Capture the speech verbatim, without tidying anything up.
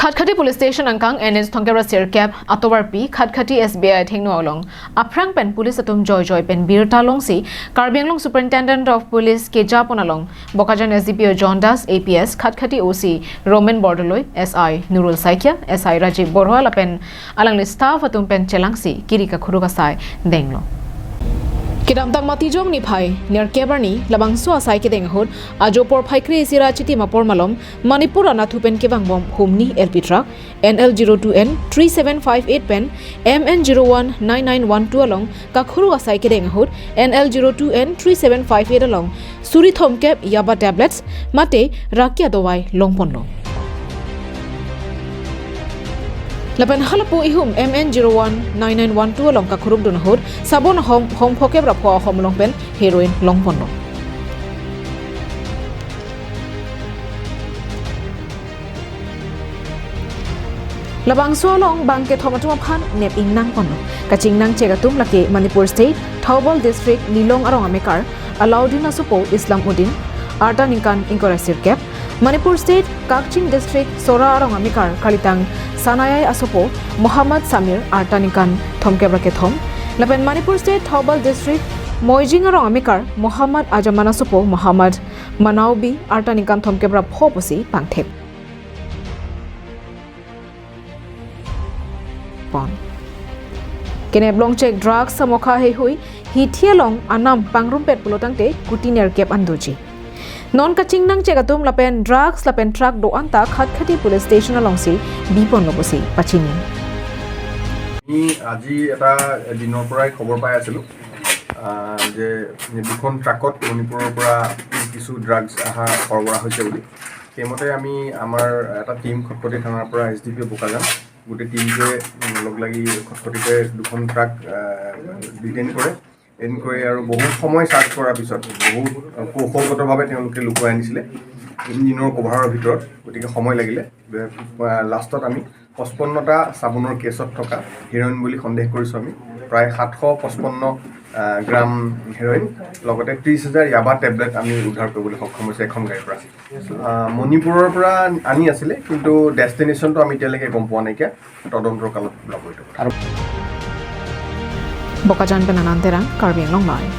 Khatkhati Police Station angkang N H thomkep ra sirkep atovarpi Khatkhati S B I athengno along aphrang pen police atum joijoi pen birta longsi Karbi Anglong Superintendent of Police kejapon along Bokajan S D P O John Das, A P S Khatkhati, O C Roman Bordoloi, S I Nurul Saikia, S I Rajiv Borua lapen alangli staff atum pen chelangsi kiri kakhuruk asai denglo. Kedamtang Matijong niphai nerkep arni labangso asai kedeng ahut ajo porphai kre-isi ra chitim apor malom Manipur anatthu pen kevangbom humni L P truck N L zero two N three seven five eight pen M N zero one nine nine one two along kakhuruk asai kedeng ahut N L zero two N three seven five eight along suri thomkep yaba tablets mate rakia dovai longponlo. Lapen halapu ihum M N zero one nine nine one two along kakhuruk dun ahut sabon ahom hom phokep ra pho ahom along pen heroin longponlo. Labangso along bang kethom atum aphan nep ingnang ponlo. Kachingnang chek atum lake Manipur State, Thoubal District, Lilong arong amekar Alauddin asopo Islam Uddin, arta ningkan ingkoi ra sirkep, Manipur State, Kakching District, Sora arong amekar kalitang Sanayai asopo Muhammad Samir, arta ningkan thomkep ra kethom, lapen Manipur State, Thoubal District, Moijing arong amekar Muhammad Ajaman asopo Muhammad Manaubi, arta ningkan thomkep ra pho pusi pangthek pon. Kenep longchek drugs amokha heihui hithi along anam pangrumpet pulotangte kuti nerkep an doji. Non kachingnang chek atum lapen drugs lapen truck do-an ta Khatkhati Police Station alongsi biponlo pusi pachini. আমি আজি এটা দিনৰ পৰাই খবৰ পাই আছিলোঁ আহ, যে দুখন ট্ৰাকত মণিপুৰৰ পৰা কিছু ড্ৰাগছ অহা সৰবৰাহ হৈছে বুলি। সেইমতে আমি আমাৰ এটা টিম খটখটি থানাৰ পৰা এছ ডি পি অ' বোকাজান গোটেই টিমটোৱে উম, লগ লাগি খটখটিতে দুখন ট্ৰাক ডিটেইন কৰে। এনকোৱাৰী আৰু বহুত সময় চাৰ্চ কৰাৰ পিছত বহুত কৌশলগতভাৱে তেওঁলোকে লুকুৱাই আনিছিলে ইঞ্জিনৰ কভাৰৰ ভিতৰত, গতিকে সময় লাগিলে। লাষ্টত আমি পঁচপন্নটা চাবোনৰ কেছত থকা হিৰইন বুলি সন্দেহ কৰিছোঁ আমি। প্ৰায় সাতশ পঁচপন্ন গ্ৰাম হিৰইন, লগতে ত্ৰিছ হাজাৰ য়াবা টেবলেট আমি উদ্ধাৰ কৰিবলৈ সক্ষম হৈছে এখন গাড়ীৰ পৰা। মণিপুৰৰ পৰা আনি আছিলে, কিন্তু ডেষ্টিনেশ্যনটো আমি এতিয়ালৈকে গম পোৱা নাইকিয়া, তদন্তৰ কালত ওলাব এইটো কথা। Bokajan pen Anand Terang, Karbi Anglong Live.